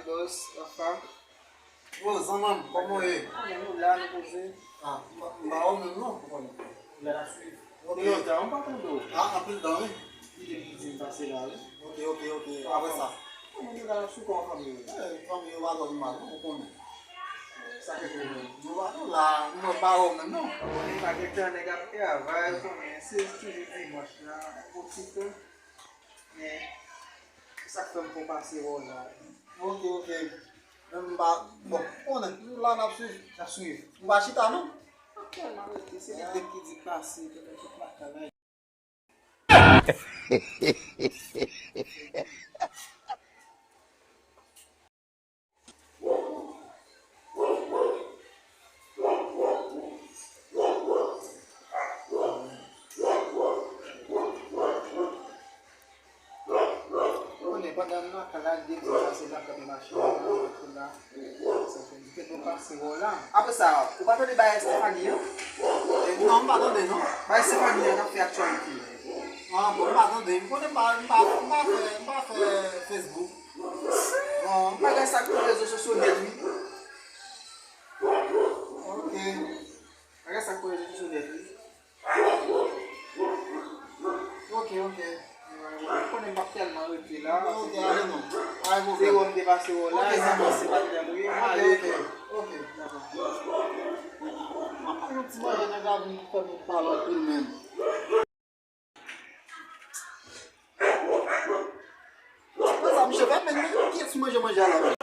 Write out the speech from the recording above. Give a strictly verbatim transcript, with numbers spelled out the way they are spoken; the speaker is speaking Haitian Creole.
Bòs, anfa. Yo, zanmanm, kòman w ye? Konnen nou la, nou poze. Ah, m pa, m pa wè w menm non, ou konnen. Ou la n ap swiv. Ok. Gen lontan, m pa tande w. Ah, anpil tan, wi. Li te di m pase la, wi. Ok, ok, ok. Apre sa? Konnen nou la, sou kò fanmi yo. Eh, fanmi yo pa dòmi mal, non, ou konnen. Sa fè ke nou. Nou pa nou la, nou pa wè w menm non. Konnen pa gen tan nèg ap travay, konnen se toujou dimanch la, yon ti tan. Men, se sa k fè m fè w pase wè w la. Ok, ok. Men m pa, bon, konnen, nou la n ap swiv. N ap swiv. Nou pa chita, non? N ap tèlman rete, se li menm ki di pase, tèlman tout lakay la. Konnen pandan m nan kay la, de di sa se nan kanpe machin nan, tout la. Sa fè di ke nou pase wè w la. Apre sa, ou pa tande bagay Stephanie an? Eh, non, m pa tande, non. Bagay Stephanie an k ap fè aktyalite. Ah, bon, m pa tande. M konnen m pa, m pa, m pa fè, m pa fè Facebook. Non. Bagay sa k pou rezo sosyo nèt, wi. Ok. Bagay sa k pou rezo sosyo nèt, wi. Ok, ok. Ou konnen m p ap tèlman rete la. Ok, ale non. Pa gen pwoblèm. Se wè m te pase wè w la, e sa pase patnè m, wi. Ok, ok. Ok. Dakò. M ap pran yon ti manje nan gavin pou fè m pale anpil menm. Mwen sa misye fè, men kiyès ki manje manje a la menm?